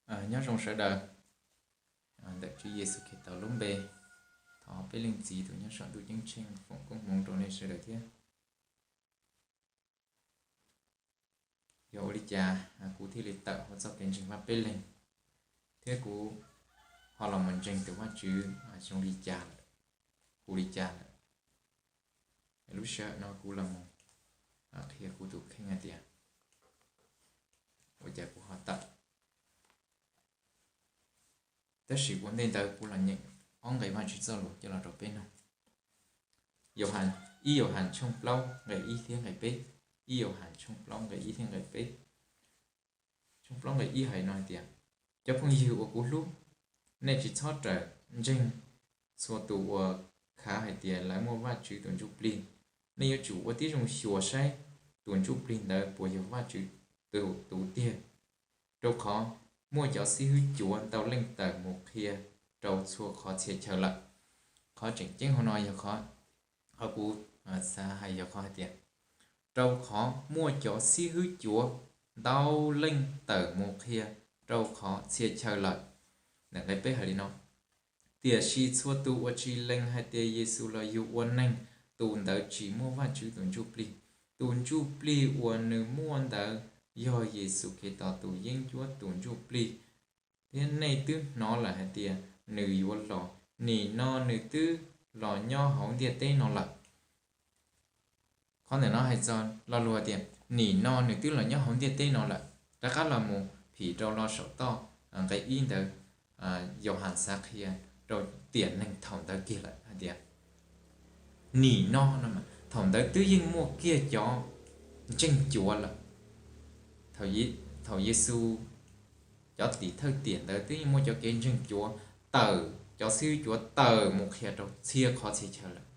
Nyob zoo sawv daws, ntawm Tswv Yexus Khetos lub npe, thov peb Leej Txiv tus nyob saum ntuj ceeb tsheej foom koob hmoov rau nej sawv daws thiab. Yog ua li cas kuv thiaj li tawm hauv txoj kev ntseeg Vaj Peb Leeg, thiab kuv ho los mus ntseeg tus Vajtswv zoo li cas lawm, hu li cas lawm? Lub sij hawm no kuv los mus qhia kuv tus kheej hais tias ua cas kuv ho tawm. Tab sis ua ntej ntawd kuv los nyeem ob nqe Vajtswv txoj lus coj los rau peb mloog. Yauhas, ib Yauhas tshooj plaub nqe ib thiab nqe peb. Ib Yauhas tshooj plaub nqe ib thiab nqe peb. Tshooj plaub nqe ib hais no hais tias, cov phooj ywg uas kuv hlub, nej tsis txhob rawm ntseeg txhua tus uas khav hais tias lawv muaj Vajtswv tus Ntsujplig. Nej yuav tsum ua tib zoo xyuas saib tus Ntsujplig ntawd puas yog Vajtswv tus tiag, rau qhov muaj cov xib hwb cuav ntau leej tawm mus qhia rau txhua qhov txhia chaw lawm. Qhov tseem ceeb hauv no yog qhov, qhov kuv xav hais yog qhov hais tias, rau qhov muaj cov xib hwb cuav ntau leej tawm mus qhia rau qhov txhia chaw lawm. Nqe peb hais li no, tiam sis txhua tus uas tsis lees hais tias Yexus los yug ua neeg, tus ntawd tsis muaj Vajtswv tus Ntsujplig. Tus Ntsujplig uas nws muaj ntawd yog Yexus Khetos tus yeeb ncuab tus Ntsujplig, thiab nej twb hnov lawm hais tias nws yuav los, nim no nws twb los nyob hauv ntiaj teb no lawm. Qhov ntawm no hais txog lo lus tias nim no nws twb los nyob hauv ntiaj teb no lawm. Rov qab los mus phim rau lo saum toj nqe ib ntawd, Yauhas xav qhia rau tiam neeg thaum ntawd kiag lawm hais tias, nim no no mas thaum ntawd twb yeej muaj kiag cov ntseeg cuav lawm. Thaum Yexus cov tim thawj tiam ntawd twb yeej muaj cov kev ntseeg cuav tawm, cov xib hwb cuav tawm mus qhia rau txhia qhov txhia chaw lawm,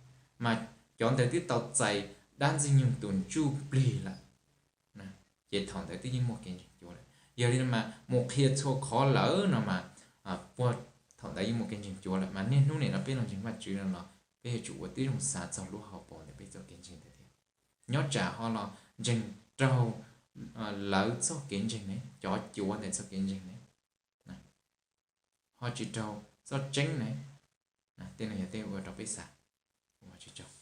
mas cov ntawd twb tau txais dab Ntxwg Nyoog tus Ntsujplig plig lawm. Ces thaum ntawd twb yeej muaj kev ntseeg cuav lawm. Yog li no mas mus qhia txhua qhov lawm no mas, puag thaum ntawd yeej muaj kev ntseeg cuav lawm, mas niaj hnub nim no peb los ntseeg Vajtswv no los peb yuav tsum ua tib zoo xav txog lub hauv paus ntawm peb txoj kev ntseeg ntawd thiab. Nyob tsam ho los ntseeg raug lawv txoj kev ntseeg ne, cov cuav ntawd txoj kev ntseeg ne, ho tsis raug txoj tseeb ne. Tej no yog tej ua rau peb xav, tsis raug.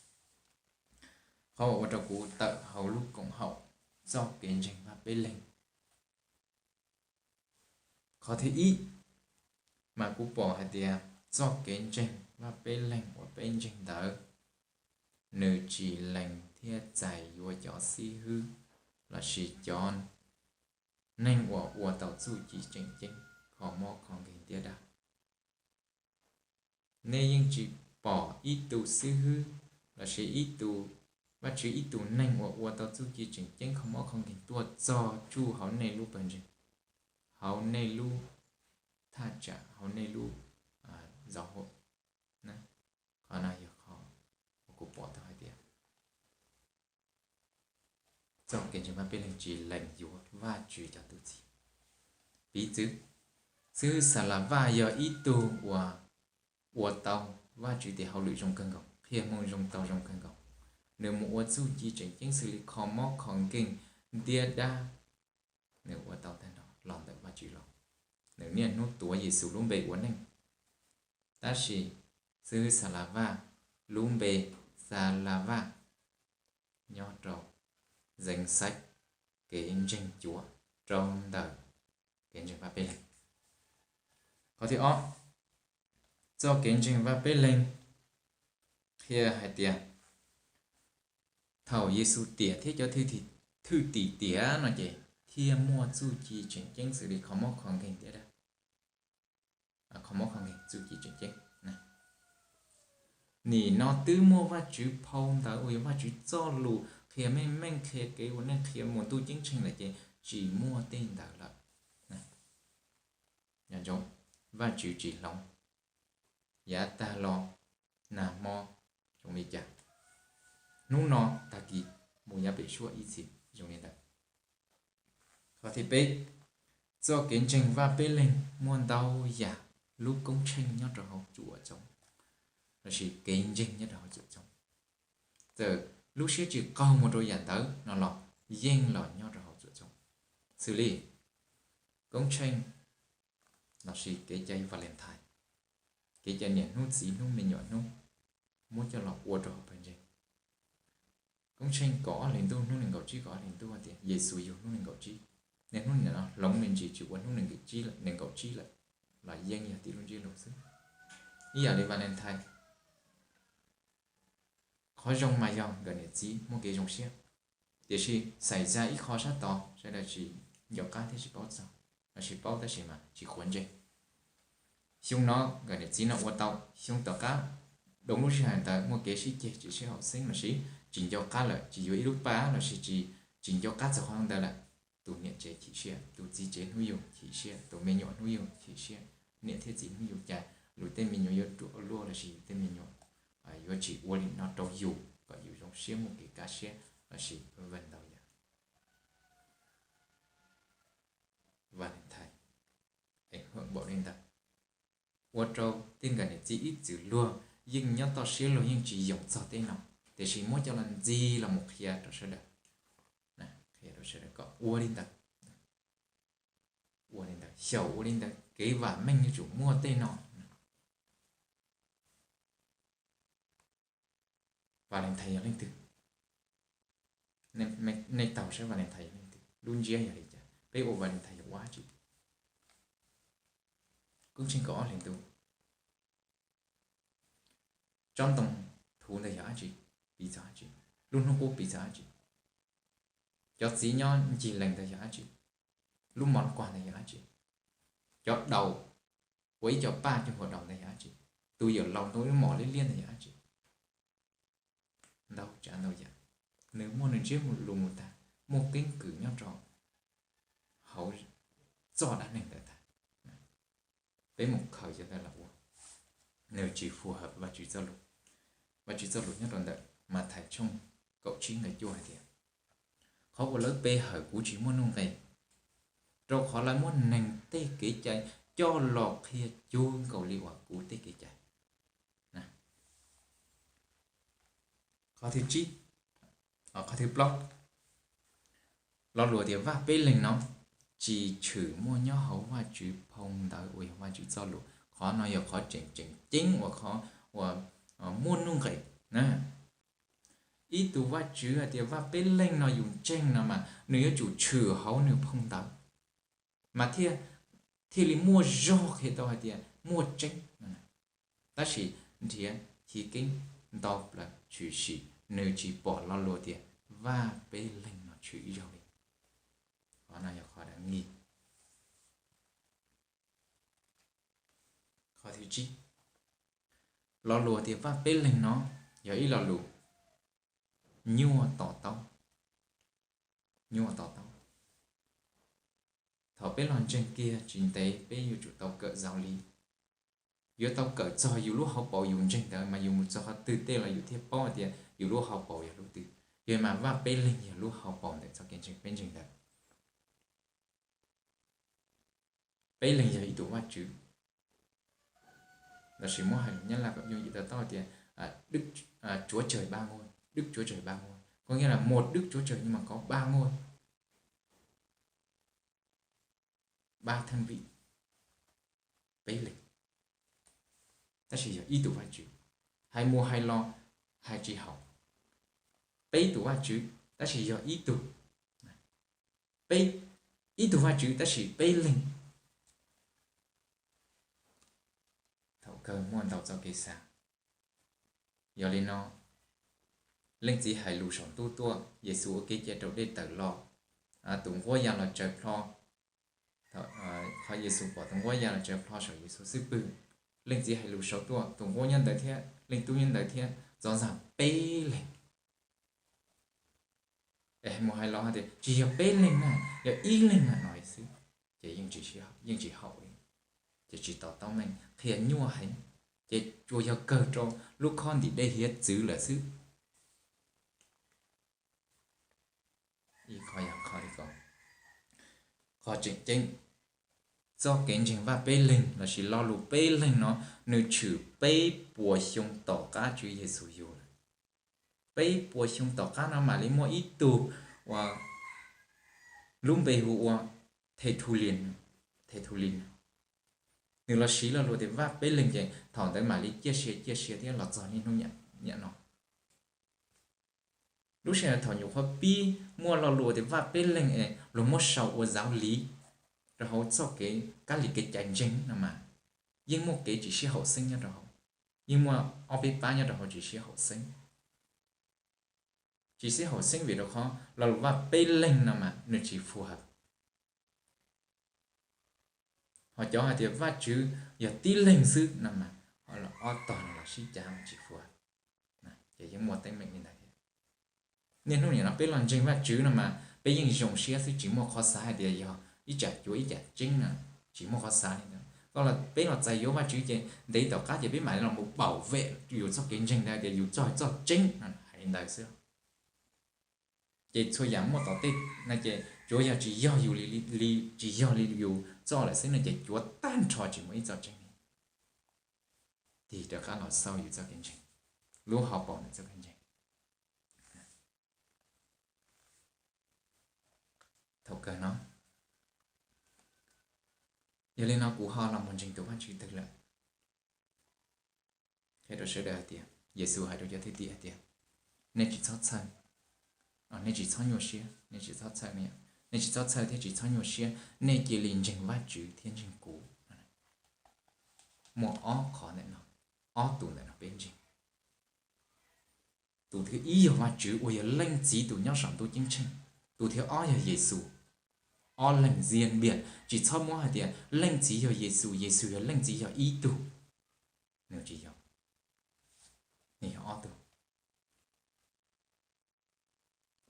Qhov uas ua rau kuv tawm hauv lub koom haum txoj kev ntseeg Vaj Peb Leeg, qhov thib ib, mas kuv pom hais tias txoj kev ntseeg Vaj Peb Leeg uas peb ntseeg ntawd, nws tsis lees thiab txais yuav cov xib hwb lossis cov neeg uas ua tau txuj ci tseem ceeb kho mob kho nkeeg ntiab dab. Nej yeej tsis pom ib tug xib hwb lossis ib tug, Vajtswv ib tug neeg uas ua tau txuj ci tseem ceeb kho mob kho nkeeg tuaj txog tsuj hauv nej lub pawg ntseeg, hauv nej lub thaj tsam, hauv nej lub zos hauv. Qhov no yog qhov uas kuv pom tau hais tias txoj kev ntseeg Vaj Peb Leeg tsis lees yuav Vajtswv cov tub txib. Piv txwv, xib hwb Xas Las Vaj yog ib tug uas ua tau Vajtswv tes hauj lwm zoo kawg nkaus, qhia hmoo zoo tau zoo kawg nkaus. Nws mus ua txuj ci tseem ceeb xws li kho mob kho nkeeg ntiab dab, nws ua tau tag nrho los ntawm Vajtswv los. Nws niaj hnub tuav Yexus lub npe ua neej. Tab sis xib hwb Xas Las Vaj, lub npe Xas Las Vaj nyob rau zeev xaiv kev ntseeg cuav rau ntawm kev ntseeg Vaj Peb Leeg. Qhov thib ob, txoj kev ntseeg Vaj Peb Leeg qhia hais tias thaum Yexus tiam thiab cov thwj tim tiam no ces thiaj muaj txuj ci tseem ceeb xws li kho mob kho nkeeg thiab dab. Kho mob kho nkeeg txuj ci tseem ceeb. Nim no twb muaj Vajtswv phau ntawv uas yog Vajtswv txoj lus qhia meej meej, qhia kev ua neej, qhia mus ntuj ceeb tsheej lawm ces tsis muaj tej ntawd lawm. Vajtswv tsis hloov, yav tag los nag hmo zoo li cas, hnub no tag kis mus yav pem suab ib txhis zoo li ntawd. Qhov thib peb, txoj kev ntseeg Vaj Peb Leeg muaj ntau yam lub koob tsheej nyob rau hauv txhua txhua, lossis kev ntseeg nyob rau hauv txhua txhua. Txawm lub siab tsis qaug mus rau yam ntawd no los yeej los nyob rau hauv txhua txhua. Xws li koob tsheej lossis kev cai Valentine, kev cai niam hnub txiv hnub me nyuam hnub, muab coj los ua rau hauv pawg ntseeg. Koob Tsheej kaum ob hlis ntuj hnub nees nkaum tsib kaum ob hlis ntuj tias Yexus yug hnub nees nkaum tsib, niaj hnub nim no hloov me ntsis tsis ua hnub nees nkaum tsib lawm los yeej yog tib lub ntsiab lus xwb. Ib yam li Valentine, qhov zoo mas yog nkawm niam txiv muaj kev zoo siab, tiam sis xaiv za ib qho sab tod sawv daws tsis nco qab thiab tsis paub txog, lossis paub tab sis mas tsis quav ntsej. Xyoo no nkawm niam txiv no ua tau, xyoo tom qab, doos lub sij hawm ntawd muaj kev sib ceg tsis sib haum xeeb lossis tsis nco qab lawm, tsis yuav ib lub paj lossis tsis, tsis nco qab txog qhov ntawd lawm, tus niam tsev chim siab, tus txiv tsev hnub yug chim siab, tus me nyuam hnub yug chim siab, niam thiab txiv hnub yug cas lus tej me nyuam yuav ruam luaj lossis yus tej me nyuam yuav tsis ua li no rau yus kom yus zoo siab muaj kev kaj siab lossis vag ntau yam. Valentine es hwm npaum li ntawd, ua rau tej nkawm niam txiv ib txwm luag yeej nyob toj siab luag yeej tsis yoom txog tej no, tiam sis muab coj los ntxig los mus qhia rau sawv daws, qhia rau sawv daws kom ua li ntawd, ua li ntawd, xyaum ua li ntawd, kev vam meej yuav tsum muaj tej no. Valentine yog leej twg? Nej taug saib Valentine yog leej twg, lub ntsiab yog li cas, peb ua Valentine yog ua dab tsi? Koob Tsheej kaum ob hlis ntuj, tsob ntoo thuv ntawd yog dab tsi? Piv txog dab tsi? Lub hnub qub piv txog dab tsi? Cov txiv nyob ncig lees ntawd yog dab tsi? Lub mov kuag ntawd yog dab tsi? Cov daus ua ib co paj cuag nkaus daus ntawd yog dab tsi? Tus yawm laus ntoo lub mom liab liab ntawd yog dab tsi? Ntau tsav ntau yam, nws muaj nws ntsiab lus mus tag, muaj keeb kwm nyob rau hauv txoj dab neeg ntawd tag. Peb mus khaws cov ntawd los ua, nws tsis phù hợp Vajtswv txoj lus. Vajtswv txoj lus nyob rau ntawm Mathais tshooj kaum tsib nqe cuaj hais tias, qhov uas lawv pe hawm kuv tsis muaj nuj nqis, rau qhov lawv muab neeg tej kev cai coj los qhia cuag nkaus li uas kuv tej kev cai. Qhov thib, qhov thib plaub, lo lus tias vaj peb leeg no tsis tshwm muaj nyob hauv Vajtswv phau ntawv uas yog Vajtswv txoj lus. Qhov no yog qhov tseem tseem ceeb uas qhov uas muaj nuj nqis na. Ib tug Vajtswv hais tias vaj peb leeg no yus ntseeg no mas nws yuav tsum tshwm hauv nws phau ntawv mas thiaj, thiaj li muaj zog qhia tau hais tias muaj tseeb. Tab sis nrhiav chiv keeb ntau plaws tshwm sim nws tsis pom lo lus tias vaj peb leeg no tshwm ib zaug li. Qhov no yog qhov dab neeg. Qhov thib tsib, lo lus tias vaj peb leeg no yog ib lo lus nyuaj to taub, nyuaj to taub. Thaum peb los ntseeg kiag tsis ntev peb yuav tsum tau kawm zaus li. Yuav tau kawm txog yus lub hauv paus yus ntseeg ntawd mas yus mus txog qhov twg tej los yus thiaj paub hais tias yus lub hauv paus yog lub twg. Yog mas vaj peb leeg yog lub hauv paus ntawm txoj kev ntseeg peb ntseeg ntawd. Peb leeg yog ib tug Vajtswv, lossis muab hais lus Nyab Laj kom yooj yim to taub tias Đức Chúa Trời ba ngôi, Đức Chúa Trời ba ngôi có nghĩa là một Đức Chúa Trời nhưng mà có ba ngôi, ba thân vị, peb leeg, tab sis yog ib tug Vajtswv. Hais mus hais los hais tsis haum, peb tus Vajtswv tab sis yog ib tug, peb, ib tug Vajtswv tab sis peb leeg. Thaum kawg muaj ntau txoj kev xav. Yog li no, Leej Txiv hais lus saum ntuj tuaj, Yexus ua kev cai rau dej tawm los, tus nquab ya los tsaws plho. Qhov Yexus pom tus nquab ya los tsaws plho saum Yexus xub pwg, Leej Txiv hais lus saum tuaj, tus nquab nyob ntawd thiab, Leej Tub nyob ntawd thiab, txov ntxag peb leeg. Es mus hais los hais tias tsis yog peb leeg na, yog ib leeg na no xwb, ces yeej tsis haum li, ces tsis to taub meej, qhia nyuaj heev, ces tsuas yog kawg rau lub khob ntim dej hiav txwv lawm xwb. Ib qho yog qhov li ko. Qhov tseem ceeb, txoj kev ntseeg Vaj Peb Leeg lossis lo lus peb leeg no nws tshwm peb puas xyoo tom qab Tswv Yexus yug lawm. Peb puas xyoo tom qab no mam li muaj ib tug uas lub npe hu ua Tertullian, Tertullian, Nws los siv lo lus tias Vaj Peb Leeg ces thaum ntawd mam li ciaj sia ciaj sia thiab los txog niaj hnub niam no. Lub sij hawm thaum nyuam qhuav pib muaj lo lus tias Vaj Peb Leeg es luag muab sau ua zav liv rau hauv txoj kev kab li kev cai ntseeg no mas yeej muaj kev tsis sib haum xeeb nyob rau hauv, yeej muaj ob peb pab nyob rau hauv tsis sib haum xeeb. Tsis sib haum xeeb vim rau qhov lo lus Vaj Peb Leeg no mas nws tsis phù hợp. Ho cov hais tias Vajtswv yog tib leeg xwb no mas ho los ob tog no los sib cav tsis phù hợp. Ces yeej muaj teeb meem li ntawd thiab. Niaj hnub nim no peb los ntseeg Vajtswv no mas peb yeej zoo siab xwb tsis muaj qhov xav hais tias yog ib tsam cuav ib tsam tseeb no, tsis muaj qhov xav li ntawd. Koj los peb los txais yuav Vajtswv ces ntev tom qab ces peb mam li los mus bảo vệ yus txoj kev ntseeg ntawd tias yus txoj txoj tseeb no hais li ntawd xwb. Ces txhua yam muaj tom tej no ces tsuav yog tsis yog yus li, tsis yog li yus txoj lawm xwb no ces cuav tag nrho tsis muaj ib txoj tseeb li. Tig rov qab los xaus yus txoj kev ntseeg, lub hauv paus ntawm txoj kev ntseeg. Thaum kawg no, yog li no kuv ho los mus ntseeg tus Vajtswv twg lawm? Qhia rau sawv daws hais tias Yexus hais rau cov thwj tim hais tias, nej tsis txhob txhawj, nej tsis txhob nyuaj siab, nej tsis txhob txhawj, nej tsis txhob txhawj thiab tsis txhob nyuaj siab, nej cia li ntseeg Vajtswv thiab ntseeg kuv. Muaj ob qhov ntawm no, ob tus ntawm no peb ntseeg. Tus thib ib yog Vajtswv uas yog Leej Txiv tus nyob saum ntuj ceeb tsheej. Tus thib ob yog Yexus. Ob leeg riêng biệt, tsis txhob muab hais tias Leej Txiv yog Yexus, Yexus yog Leej Txiv yog ib tug. Nws tsis yog, nws yog ob tug.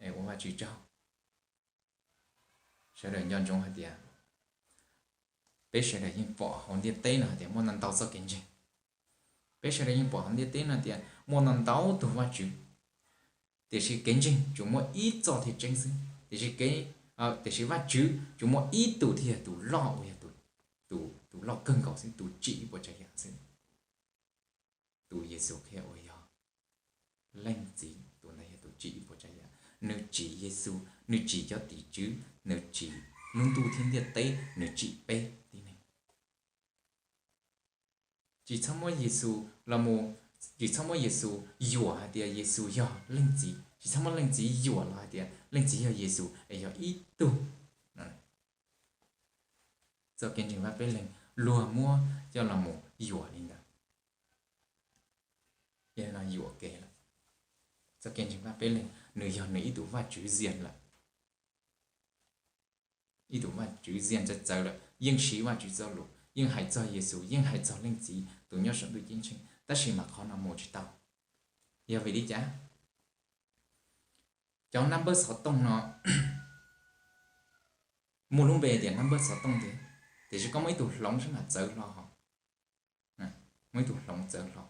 Es ua Vajtswv tsaug. Sawv daws nco ntsoov hais tias peb sawv daws yeej pom hauv ntiaj teb no hais tias muaj ntau ntau txoj kev ntseeg. Peb sawv daws yeej pom hauv ntiaj teb no tias muaj ntau ntau tus Vajtswv, tiam sis kev ntseeg tsuas muaj ib txoj thiaj tseeb xwb. Tiam sis kev, tiam sis Vajtswv tsuas muaj ib tus thiaj yog tus loj uas yog tus, tus loj kawg nkaus xwb, tus tsim ib puas tsav yam xwb. Tus Yexus qhia uas yog Leej Txiv, tus ntawd yog tus tsim ib puas tsav yam. Nws tsim Yexus, nws tsim cov tim tswv, nws tsim lub ntuj thiab ntiaj teb, nws tsim peb tib neeg. Tsis txhob muab Yexus los mus, tsis txhob muab Yexus yuam hais tias Yexus yog Leej Txiv, tsis txhob muab Leej Txiv yuam los hais tias Leej Txiv yog Yexus es yog ib tug. Txoj kev ntseeg Vaj Peb Leeg luag muab coj los mus yuam li ntawd. Yog no yuam kev lawm. Txoj kev ntseeg Vaj Peb Leeg nws yog nws ib tug Vajtswv riêng lawm, ib tug Vajtswv riêng txawv txawv lawm, yeej siv Vajtswv txoj lus, yeej hais txog Yexus, yeej hais txog Leej Txiv tus nyob saum ntuj ceeb tsheej, tab sis mas qhov no mus tsis tau. Yog vim li cas? Cov nab npawb xov tooj no muaj lub npe tias nab npawb xov tooj tiag, tiam sis koj muaj ib tug hloov sab nram txawv hlo, muaj ib tug hloov txawv hlo,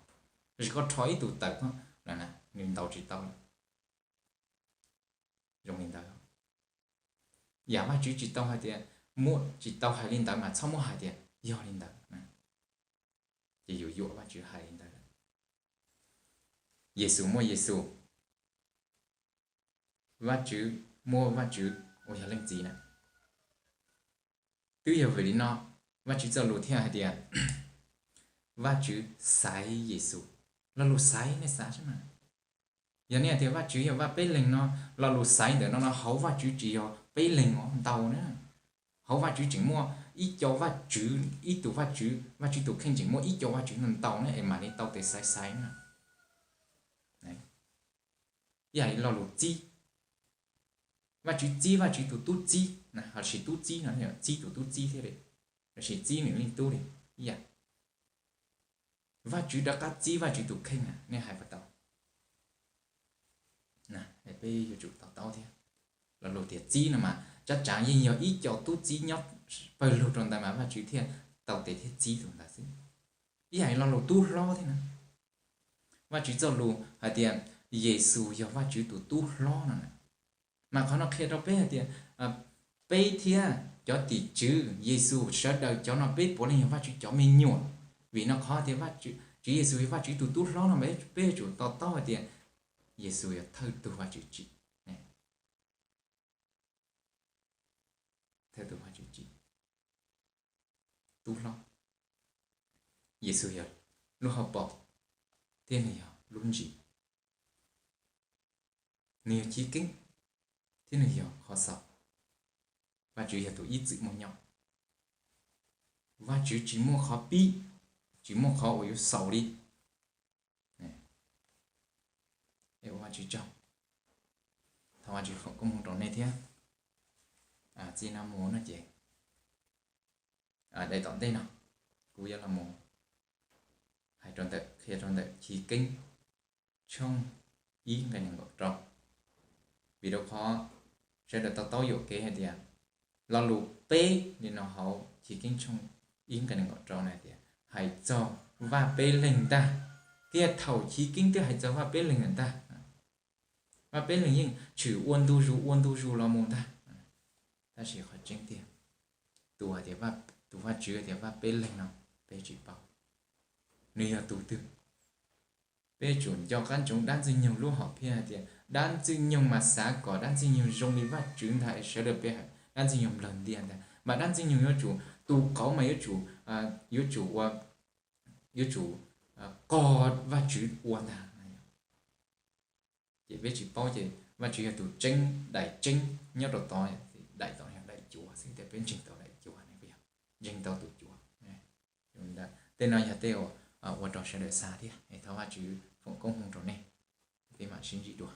tab sis koj rho ib tug tawm ko lawm na, nws ntaus tsis tau lawm. Zoo li ntawd, yam Vajtswv tsis tau hais tias, muab tsis tau hais li ntawd mas txhob muab hais tias yog li ntawd, ces yus yuam Vajtswv hais li ntawd lawm. Yexus muaj Yexus, Vajtswv muaj Vajtswv uas yog Leej Txiv na. Twb yog vim li no, Vajtswv txoj lus thiaj hais tias Vajtswv xaiv Yexus. Lo lus xaiv nej xav saib mas, yog nej hais tias Vajtswv yog Vaj Peb Leeg no, lo lus xaiv ntawm no no hauv Vajtswv tsis yog peb leeg os, ntau na. Hauv Vajtswv tseem muaj ib co Vajtswv, ib tug Vajtswv, Vajtswv tus kheej tseem muaj ib co Vajtswv no ntau na es mam li tau tes xaiv xaiv na. Ib yam li lo lus txib, Vajtswv txib Vajtswv tus tub txib, los sis tub txib no txib tus tub txib thiab li, los sis txib nws leej tub li, ib yam. Vajtswv rov qab txib Vajtswv tus kheej na, nej hais puas tau? Peb yuav tsum to taub thiab. Lo lus tias txib no mas tsab tsav yeej yog ib co tub txib nyob pawg lug rau ntawd mas Vajtswv thiaj tau tes thiab txib tus ntawd xwb. Ib yam li lo lus tub hlob thiab na. Vajtswv txoj lus hais tias Yexus yog Vajtswv tus tub hlob no na. Mas qhov no qhia rau peb hais tias peb thiab cov tim tswv Yexus sawv daws cov no peb puav leej yog Vajtswv cov me nyuam. Vim no qhov tias Tswv Yexus yog Vajtswv tus tub hlob no mas peb yuav tsum to taub hais tias Yexus yog thawj tug Vajtswv tsim, thawj tug Vajtswv tsim, tub hlob. Yexus yog lub hauv paus thiab nws yog lub ntsis. Nws yog chiv keeb thiab nws yog qhov xaus. Vajtswv yog tus ib txwm muaj nyob. Vajtswv tsis muaj qhov pib, tsis muaj qhov uas yuav xaus li. Ua Vajtswv tsaug. Thov Vajtswv foom koob hmoov rau nej thiab. Txij no mus no ces, daim tom ntej no kuv yuav los mus hais rau ntawm, qhia rau ntawm Chiv Keeb tshooj ib nqe nees nkaum rau. Vim rau qhov sawv daws to taub yuam kev hais tias lo lus peb li no hauv Chiv Keeb tshooj ib nqe nees nkaum rau na tias hais txog Vaj Peb Leeg ntag. Thiab thaum Chiv Keeb twb hais txog Vaj Peb Leeg ntag. Vaj Peb Leeg yeej tshwm ua ntu zus ua ntu zus los mus ntag. Tab sis qhov tseeb tiag, tus hais tias, tus Vajtswv tias Vaj Peb Leeg no peb tsis paub nws yog tus twg. Peb yuav tsum nco qab ntsoov dab Ntxwg Nyoog lub hom phiaj hais tias dab Ntxwg Nyoog mas xav kom dab Ntxwg Nyoog zoo li Vajtswv ntag es sawv daws peb hais dab Ntxwg Nyoog nplawg ntiaj ntag, mas dab Ntxwg Nyoog yuav tsum, tus qauv mas yuav tsum, yuav tsum ua, yuav tsum qog Vajtswv ua ntag. Ces peb tsis paub ces Vajtswv yog tus tseeb, daim tseeb nyob rau tod, daim tod yog daim cuav xwb, tias peb ntseeg tau daim cuav, ntseeg tau tus cuav. Tej no yog tej uas ua rau sawv daws xav thiab, thov Vajtswv foom koob hmoov rau nej, peb mam sib ntsib dua.